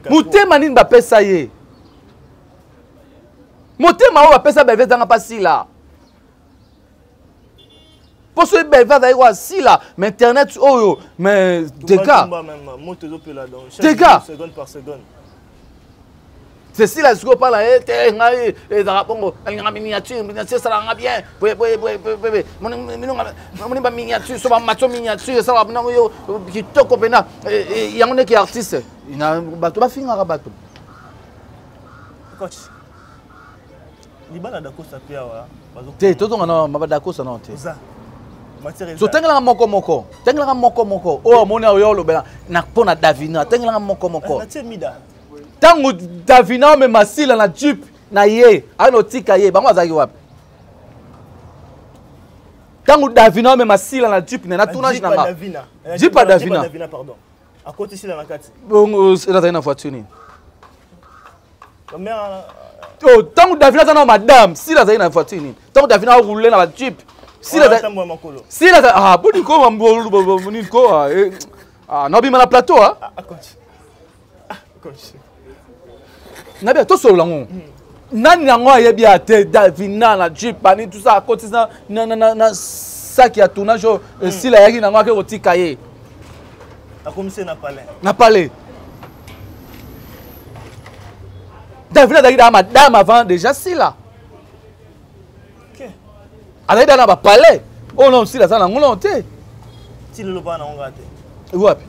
motema nini bapesa ye, motema oyo bapesa Bellevue ezanga mpasila. Mpo soki Bellevue azalaki koya sila, mais internet oyo, mais deka deka cecile sikoyo mpa na ye te. Ngai ezalaka bongo, nalingaka miniature, miniature esalaka nga bien boyeboyeboyeboye. Moni baminiature so bamatio, miniature esalaka binango yo kitoko mpena. Yango ndeki artiste, bato bafingaka bato. Coach, libala Dakosa mpe awa. Te, tozonga na maba Dakosa nano te. So tangelaka moko moko, tangelaka moko moko oyo omoni oyo olobela na mpo na Davina, tangelaka moko moko. Ntango Davina omema Sila na jeep na ye, ayina otika ye, bango bazalaki wapi? Ntango Davina omema Sila na jeep na tournage na nga, jeep ya Davina, bongo azali na voiture nini? Ntango Davina aza na madame Sila, azali na voiture nini? Ntango Davina aroule na bajeep, Sila, Sila, ah, boni ko nini ko nabima na plateau nabia tosolola ngo. Nani yango ayebi ya te? Davina na jeep ani tout ça, akotisa na saki ya tournage oyo Sila ayaki nango, ake kotika ye. Akomise na palais. Na palais. Davina azalaki daa madame avant déjà Sila. Azalaki daa na bapalais oyo nano Sila aza nango nano te. Ti lelo bana nango nga te. Wapi?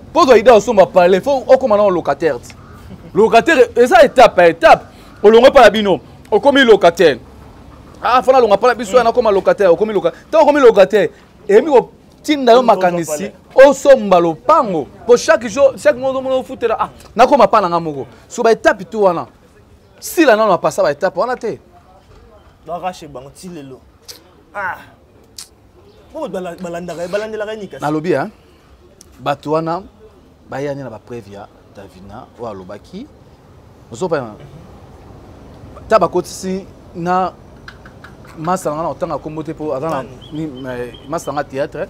Mpo ozwa idée osomba palais, faut okóma nano locataire. Ti locataire eza étape par étape. Olongwe mpa na bino, okomi locataire. Ah, fana longa mpa na biso wana, okóma locataire. Okomi locataire, ntango okomi locataire, eyemi kotinda yo makanisi osomba lopango, po chaque jour, chaque mois ozomona ofutela. Ah, nakoma mpa na nga moko. So baétape tu wana, Sila nano apasa baétape wana te. Barashe bango ti lelo. Ah, po balandaka, balandelaka nini kasi? Nalobi bato wana bayani na bapreuve ya Davina oyo alobaki. Ozopana ta bakotisi na masa na nga na kotanga kombo te, mpo aza na masa na nga théâtre,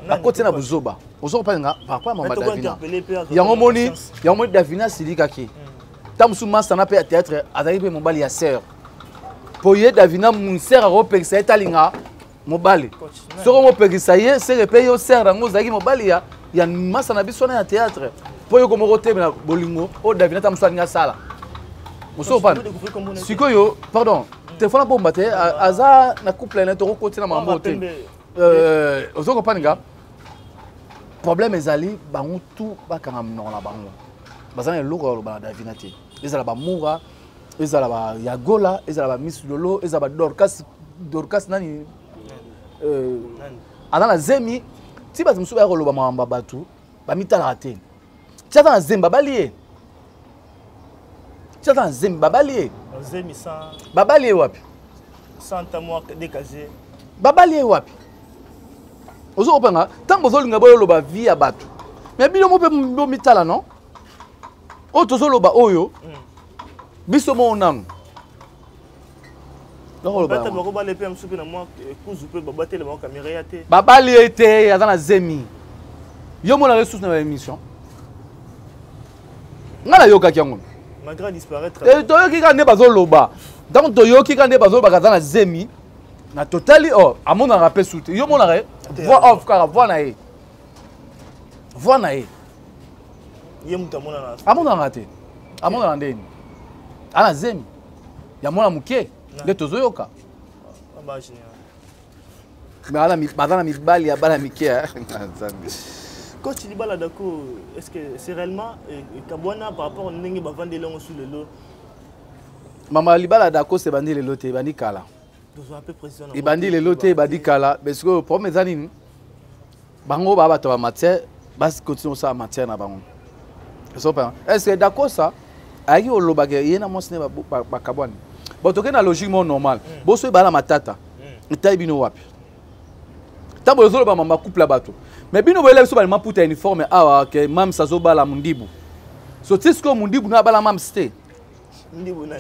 bakoti na buzoba. Ozokopaninga par rapport ya mama Davina. Yango moni, yango moni Davina asilikaki. Ta mosusu masa na mpe ya théâtre azalaki mpe mobali ya sœur, mpo ye Davina sœur akopekisa ye talinga mobali. Soki omopekisa ye sere mpe yo sœur yango ozalaki mobali ya masa na biso wana ya théâtre, mpo yoko moko te na bolingo oyo Davina ta mosusu alingi asala mosusu opana sikoyo. Pardon, telefone abomba te, aza na couple na tokokoti na mambo te. Ozo kopaninga problème ezali, bango tu bakanga monoko na bango, baza na eloko ya koloba na Davina te. Ezala bamura, ezala bayagola, ezala bamiss lolo, ezala badorcas, Dorcas nani aza na zemi. Ti bato mosusu baya koloba makambo ya bato, bamitalaka te. Ti aza na zemi, babali ye. Ti aza na zemi, babali ye. Babali ye wapi? Babali ye wapi? Ozo kopanga ntango bozolinga boyoloba vie ya bato, mais bino mo mpe bomitala. Non, oyo tozoloba oyo biso moko nanu. Bakobala mpe mosusu mpe na mwa kuzu mpe babatela bango kamera ya te. Babali ye te, aza na zemi. Yo monaka lisusu na baémission, ngai nayokaki yango. Malgré disparaître. Toyoki kaka nde bazoloba. Ntango toyoki kaka nde bazolobaka aza na zemi, na totali o amonaka mpe su te. Yo monaka ye voix off, kaka voix na ye, voix na ye. Ye moto amonana. Amonaka te, amonaka ndeni ana zemi ya mwana moke nde tozoyoka. Baza na mibali ya bana mike. Nzambe. Coach, libala dako, est ce que c'est réellement kabwana par rapport ndenge bavandeli yango su lelo? Mama, libala dako se ebandi lelo te, ebandi kala. Ebandi lelo te, ebandi kala. Mais sikoyo problème eza nini? Bango baa bato ya bamatière, bakontinue kosala matière na bango. Est ce que Dakosa ayaki kolobaka ye na mwasi ne bakabwani? Bon, tokei na logique moko normal. Boso ebala matata etali bino wapi? Ntango ozoloba mama couple ya bato, mais bino boyela biso balima puta uniforme awa ke mams azobala mondibu. So ti sikoyo mundibu na abala mams te.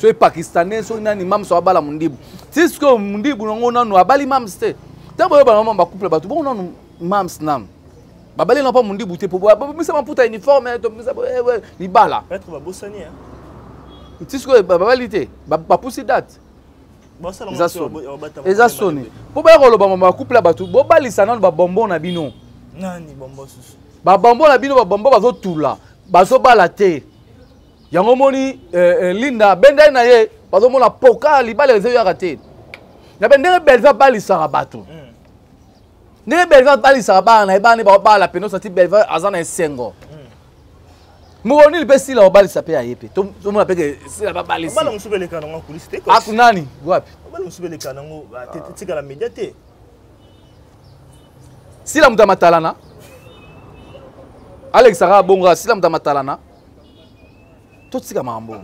Soki pakistanais, soki nani, mams abala mundibu. Ti sikoyo mundibu nango nanu abali mams te. Ntango boyeba na bacouple, bato bongo nanu mams nanu babali na mpa mundibu te, po bomisa maputa uniforme, tobimisa libala. Ti sikoyo babali te, bapusi date. Eza soni, eza soni mpo baya koloba mama bacouple ya bato. Bobalisa nanu babonbon na bino. Babonbon na bino, babonbon bazotula, bazobala te. Yango moni Linda abendai na ye, bazomona poka libala ezoyaka te. Na be ndenge Belve abalisaka bato, ndenge Belve abalisaka bana na ye, bana ne babala pene osati Belve aza na esengo. Mokolo nini mpe Sila obalisa mpe aye mpe tomona mpe ke Sila babalisi nani wapi? Sila moto ya matalana alekisaka bongo. Sila moto ya matalana, totika makambo,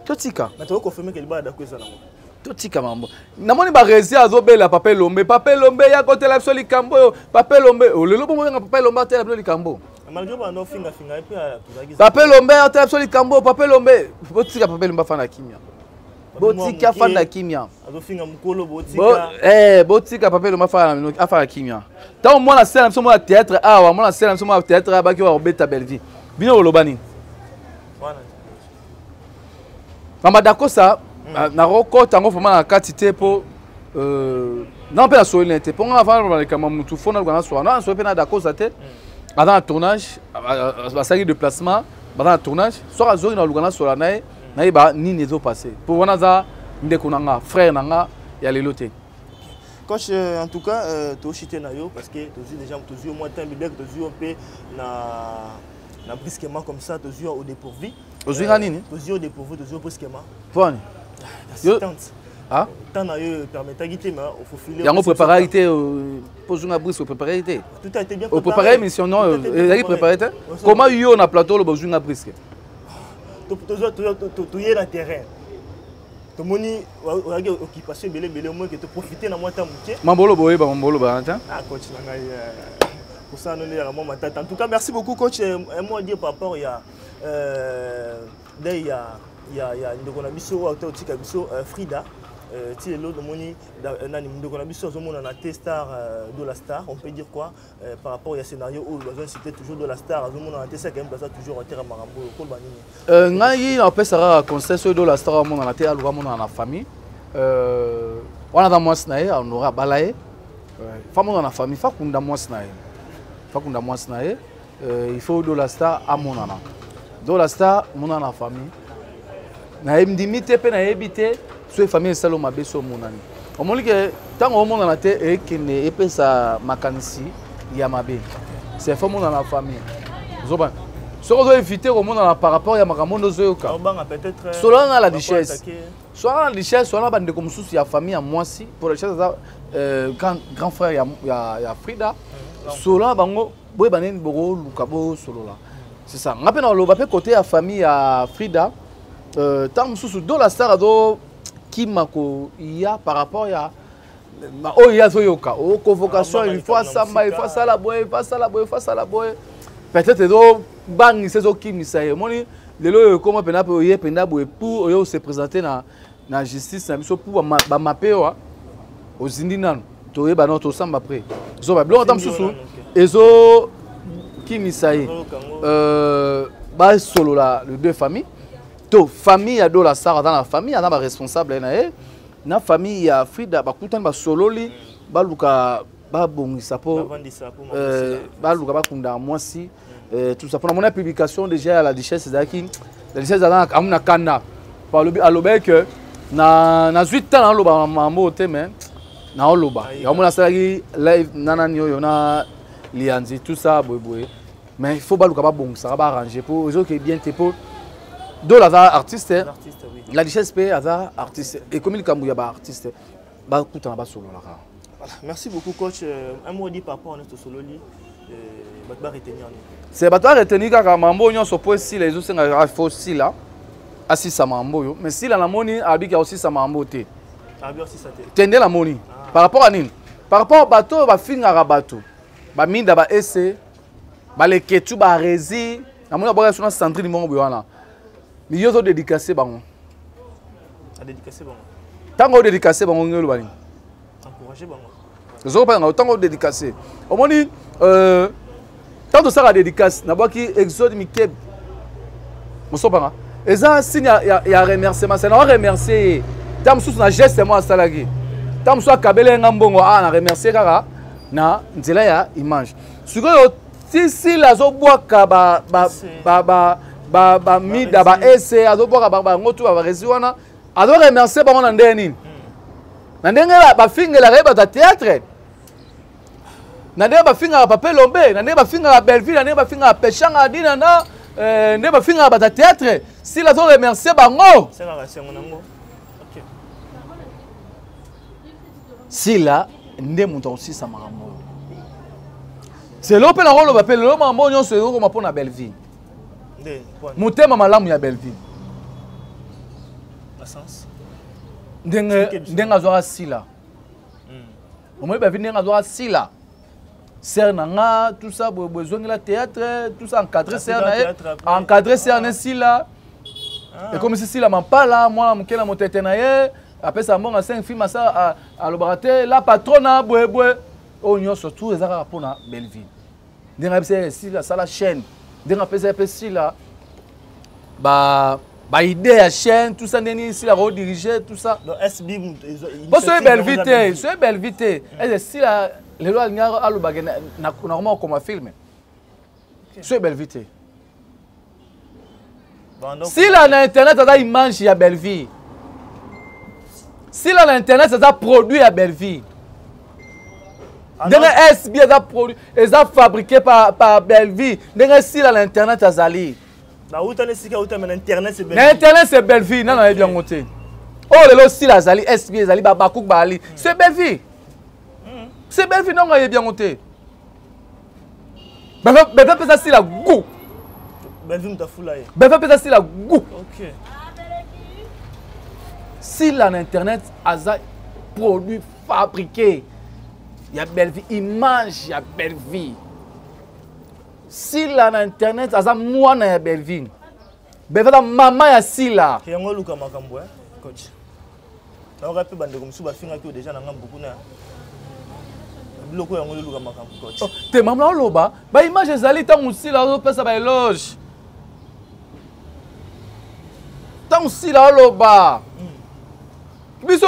totika. Totika makambo. Namoni baresi azobela Papa Elombe. Papa Elombe, ya kotela biso likambo oyo. Papa Elombe, lelo bongo benga Papa Elombe atela biso likambo. Papa Elombe atela biso likambo. Papa Elombe, botika Papa Elombe afanda kimia, botika afanda kimia. Botika Papa Elombe afanda kimia. Ntango mwana sela na biso mwana théâtre awa, mwana sela na biso mwana théâtre abaki oyo akobeta Bellevie, bino koloba nini? Mama Dakosa, nakokota yango vraiment na kati te, mpo na mpe nasoli na ye te, mpo nga avant likambo ya mutu fo naluka naswala. Na nasoli mpe na Dakosa te, aza na tournage, basalaki déplacement, baza na tournage. Soki azongi, naluka nasola na ye, nayeba nini ezopasse, mpo wana aza ndeko na nga, frère na nga ya lelo te. Coach, en tout cas, toshite na yo parce que tozwi déjà, tozwi au moins temps biblique, tozwi mpe na brusquement comme ça, tozwi au dépourvu. Ozwi nga nini? Tozwi au dépourvu, tozwi brusquement. Poni? Ah, temps na yo permettaki te, mais ofofile. Yango préparaki te mpo ozwi nga brusque, opréparaki te. Tout a été bien. Opréparé émission? Non, ezalaki préparé te. Comment yo na plateau oloba ozwi nga brusque? Toye na terrain, tomoni oyaki occupation ebele ebele, omoi ke toprofite na mwa ta moke. Mambolo boyeba, mambolo bana te. Ah, coach na ngai, kosala nono eyaka mwa matata. En tout cas, merci beaucoup, coach. Un mot à dire par rapport ya dei ya ndeko na biso oyo ata otika biso, Frida. Ti lelo tomoni nani, ndeko na biso azomonana te, star de la star, on peut dire quoi par rapport ya scénario oyo bazo inciter toujours de la star azomonana te, saka baza toujours atera makambo oyo, koloba nini? Ngai napesa kaka conseil: soki de la star amonana te, aluka amonana na famille wana. Aza mwasi na ye, Honore abala ye, fa monana na famille, fa kunda mwasi na ye, fa kunda mwasi na ye. Il faut de la star amonana, de la star monana na famille. Nayebi ndimi te mpe nayebi te soki famille esala mabe. So omonani, omoni ke ntango omonana te, ekende epesa makanisi ya mabe. C'est faut monana na famille. Ozobana soki ozo éviter komonana par rapport ya makambo nde ozoyoka. Solana na la duchesse, solana na duchesse, solana bandeko mosusu ya famille ya mwasi, pour la duchesse aza grand frère ya Frida. Solana bango, boyeba nini bokoluka, bosolola. C'est ça. Nga mpe naloba mpe côté ya famille ya Frida, ntango mosusu Dola Star azokima koya par rapport ya oyo ye azoyoka o convocation, il faut asamba, il faut asala boye, il faut asala boye, il faut asala boye. Peut-être ezobangisa, ezokimisa ye. Omoni lelo oyo ekóma mpena mpe oye mpenza boye pour oyo se présenter na justice na biso pour bamape oyo ozindi nanu, toyeba nano, tosamba après. Zoba biloko ata mosusu ezokimisa ye. Basolola le deux familles, to famille ya Dola Star aza na famille, aza baresponsable na ye, na famille ya Frida bakutani, basololi, baluka babongisa mpo baluka bakunda mwasi, tout ça. Mpona mona publication déjà ya la duchesse, ezalaki la duchesse aza amuna kanda. Alobaki ke nazwi temps naloba mambo te, mais naoloba yango. Mona asalaki live na nani oyo na lianzi, tout ça boyeboye. Mais il faut baluka babongisaka, baarrange mpo ezoke bien te, mpo Dola aza artiste, la duchesse mpe aza artiste. Ekomi likambo ya baartiste, bakutana, basololaka. Voilà, merci beaucoup, coach. Un mot dit par rapport à notre sololi, bato baretenir. C'est bato baretenir kaka mambo nyonso mpo esila. Ezosenga fo sila asisa mambo oyo, mais sila namoni abiki akosisa mambo te. Te nde namoni par rapport à nini? Par rapport bato oyo bafingaka bato, baminda, baese, baleketu, baresi. Namoni abwaka so na Sandrine moko boye wana. Mais yo ozo dédicacer bango. A dédicacer bango. Ntango odédicace bango ngi oloba nini? Encourager bango. Ozokopesa bango ntango odédicace. Omoni euh, ntango tosalaka dédicace nabwaki exode mikebe mosopanga eza signe ya, ya, ya remerciement c'est na remercier ye ntango mosusu na geste moko asalaki ntango mosusu akabeli ye nga mbongo a ah, na remercier kaka na nzela ya image sikoyo ti sila azobwaka bamida baese azobwaka bango tu baresi wana azo remercier bango na ndenge nini na ndenge bafingelaka ye bato ya théâtre na ndenge bafingaka papa elombe na ndenge bafingaka belleville na ndenge bafingaka peshanga adina na eh, ndenge bafingaka bato ya théâtre sila azo remercier bango sila nde moto akosisa makambo oyo selo mpe nakoloba mpe lelo makambo oyo nyonso ezokoma mpo na belleville motema malamu ya belleville ndenge ndenge azwaka sila hmm. omoni belleville ndenge azwaka sila sere na nga tout ça boye boye ezongela théâtre tout ça encadré sere na ye encadré sere na sila ah. ekomisi sila mampala mwana moke na motete na ye apesa mbongo 5 film asa alobaka te la patrona boye boye oyo nyonso tout eza kaka mpona belleville ndenge ayebisa ye sila asala chaîne ndenge apesa ye mpe sila ba ba idée ya chaîne tout ça ndenge nini sila kodirige tout ça mpo soki belleville te soki belleville te eze sila lelo alingi alobake nakoma kokoma filme soki belleville te sila na internet aza image ya belleville sila na internet aza produit ya belleville ah, ndenge sb eza produit eza fabriqué par, par belleville ndenge sila na internet azali na internet c'est belleville nano ayebi yango te oyo lelo sila azali sb ezali babakuk baali c'est belleville c'est belleville ntango ayebi yango te bebe apesa sila gout bebe apesa sila gout sila na internet aza produit fabriqué ya bellevie image ya bellevie sila na internet aza mwana ya bellevie bellevie aza mama ya sila yango oluka makambo eh, coach nayoka mpe bandeko mosusu bafingaki yo deja na ngambo kuna biloko yango oluka makambo coach oh, te mama oloba baimage ezali ntango sila azopesa baeloge ntango sila oloba hmm. biso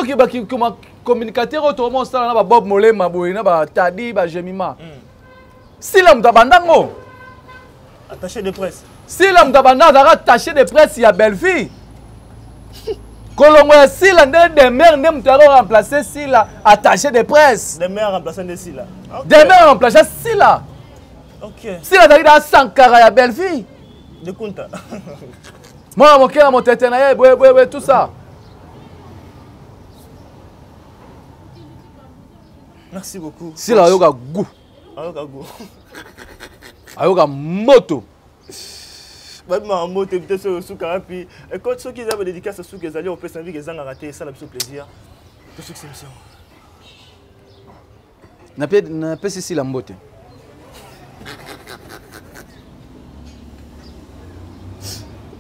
communicateur oyo tokoma osala na babob molema boye na batadi bagemima hmm. sila moto abanda ngo attaché de presse sila moto abanda azalaka attaché de presse ya belleville kolongo ya sila nde demer nde moto yaka remplace sila attaché de presse demer remplace nde sila demer remplace sila okay. sila azalaki na sankara ya belleville de kunta mwana moke na motete na ye boyeboyeboye tout ça merci beaucoup sila ayoka goût ayoka goût ayoka moto babimaka moto ebite soki osuka wapi ekoti soki eza badédicace suka ezali opesa mbika ezangaka te esala biso plaisir tosukisa émission napesi sila mbote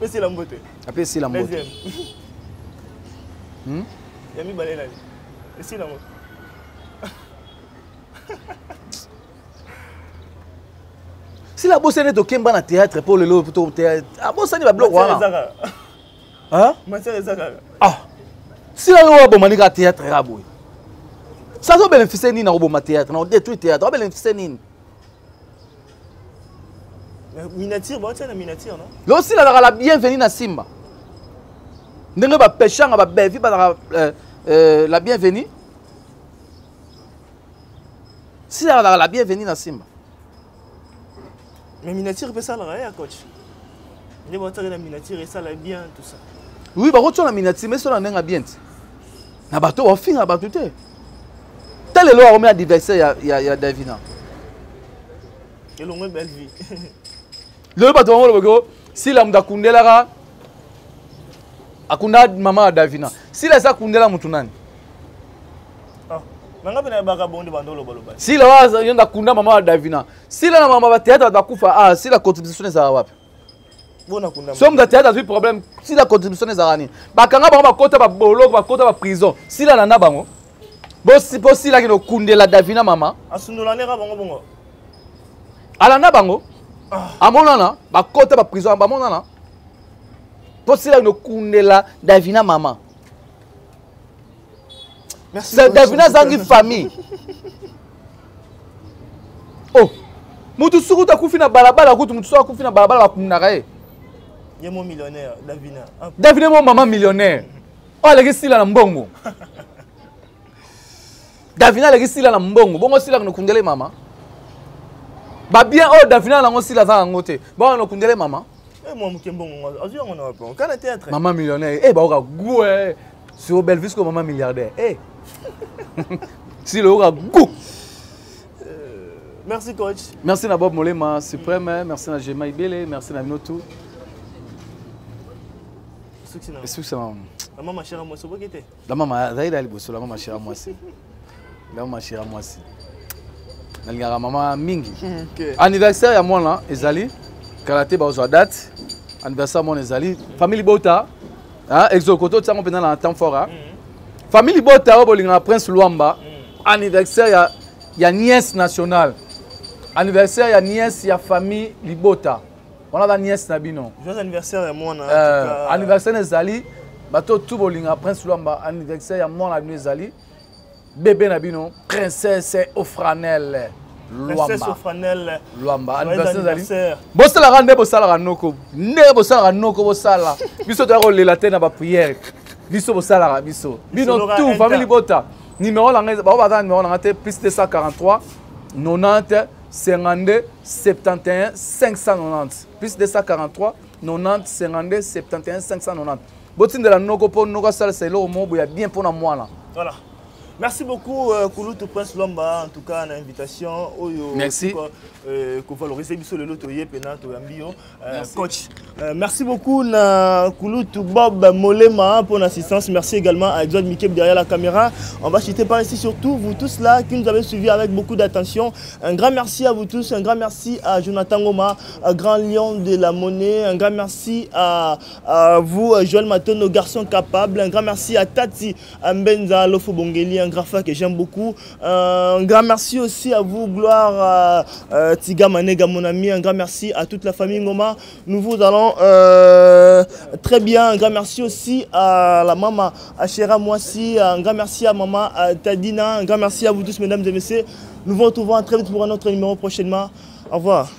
opesi la mbote apesi sila mbote hmm? ya mibale nani esila ngo sila abosani ete okemba na théâtre mpo lelo abosani babiloko wana ah sila yo abomani kaka théâtre kaka boye sa azobénéficie nini na koboma théâtre na kodétruire théâtre abénéficie nini miniature baotia na miniature non lelo sila azalaka la bienvenue na simba ndenge bapeshanga babevi bazalaka euh, euh, la bienvenue sila azalaka la bienvenue na simba mais miniature mpe esalaka ya coach nde baotiaka na miniature esala bien tout ça oui bakotia na miniature mais esala ndenge bien te na bato bafinga bato te te lelo akomi adversaire ya, ya, ya davina elongwe belle vie lelo bato bango olobaki oh, sila moto akundelaka akunda mama ya davina sila esi akundela motu nani ah, nanga mpe nayebaka bongo nde bando olobaloba sila yo nde akunda mama ya davina sila na mama bateatre bato bakufa ah sila contribution ezala wapi So moto ya théâtre azwi problème, Sila contribution ezalaka nini? Bakanga bango, bakota baboloko, bakota baprison, Sila alanda bango po Sila akende kokundela Davina mama. Asundolaneka bango bongo. Alanda bango, amonana, bakota baprison, bamonana mpo Sila akende kokundela Davina mama. Davina azangi famille. Oh, mutu suku akufi na balabala, kutu mutu soki akufi na balabala, bakundaka ye. Ye mo millionnaire Davina. Davina mo mama millionnaire oyo aleki Sila na mbongo. Davina aleki Sila na mbongo, bongo Sila nokundele mama babien oyo Davina nango, Sila aza yango te, bongo nokundele mama. Mwa moke mbongo azwi yango na wapi? Kana théâtre. Mama millionnaire e baoka gu sur Belvis ko mama milliardaire e Sila oyoka gu. Merci coach. Merci na Bob Molema suprême, merci na Jema Ibele, merci na bino tout. Succès na la mama chère mwasi, oboki te. La mama azali na liboso, la mama chère mwasi, la mama chère mwasi, nalingaka mama mingi. Anniversaire ya mwana ezali kala te, bazwa date. Anniversaire ya mwana ezali, famille libota exokoto tiango mpenza na temps fort. Famille libota oyo bolingaka Prince Lwamba, anniversaire ya nièce nationale, anniversaire ya nièce ya famille libota wana, ba nièce na bino. Joyeux anniversaire ya mwana. Anniversaire ezali, bato tu bolingaka Prince Lwamba, anniversaire ya mwana na bino ezali, bébé na bino, Princesse Ofranel. Princesse Ofranel. Lwamba, anniversaire ezali. Bosalaka nde bosalaka noko, nde bosalaka noko, bosala biso, toya kolela te na baprière biso, bosalaka biso, bino tout famille libota. Numéro na ngai, bao baza na numéro na ngai te: plus 243 90 52 71 590, plus 243 90 52 71 590. Botindela noko mpo noko asalisa eloko moko boya bien mpona mwana. Voilà. Merci beaucoup, Kulutu Prince Lomba, en tout cas, l'invitation. Oyo, Merci. Ko valoriser biso lelo toye pena toyambi yo coach. Merci beaucoup na Kulutu Bob Molema pour l'assistance. Merci également à Edouard Mikeb derrière la caméra. On va chuter par ici, surtout vous tous là qui nous avez suivis avec beaucoup d'attention. Un grand merci à vous tous, un grand merci à Jonathan Goma, grand lion de la monnaie. Un grand merci à vous, Joël Matono, garçon capable. Un grand merci à Tati Mbenza Lofo Bongeli, un grand frère que j'aime beaucoup. Un grand merci aussi à vous, Gloire Tiga Manega, mon ami. Un grand merci à toute la famille Ngoma. Nous vous allons très bien. Un grand merci aussi à la maman Achera Moissi. Un grand merci à maman Tadina. Un grand merci à vous tous, mesdames et messieurs. Nous vous retrouvons très vite pour un autre numéro prochainement. Au revoir.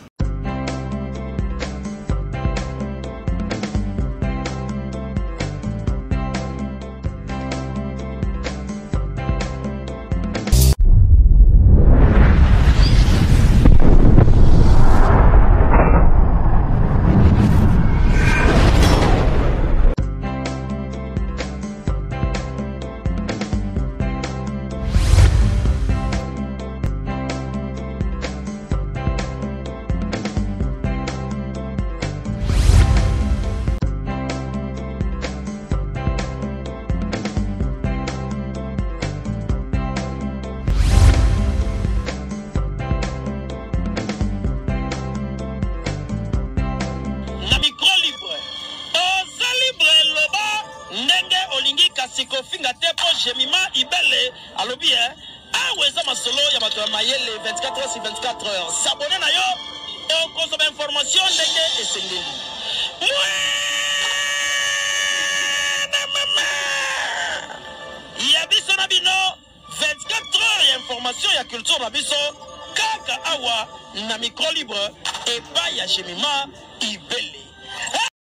Na micro libre, oza libre, loba ndenge olingi, kasi kofinga te, mpo Jemima Ibele alobi e awa eza masolo ya bato ya mayele. 24 heures sur 24 heures, s'abonner na yo, okozwa bainformation ndenge esengeli. Mwana mama ya biso na bino, 24 heures ya information ya culture na biso, kaka awa na micro libre, epai ya Jemima Ibele.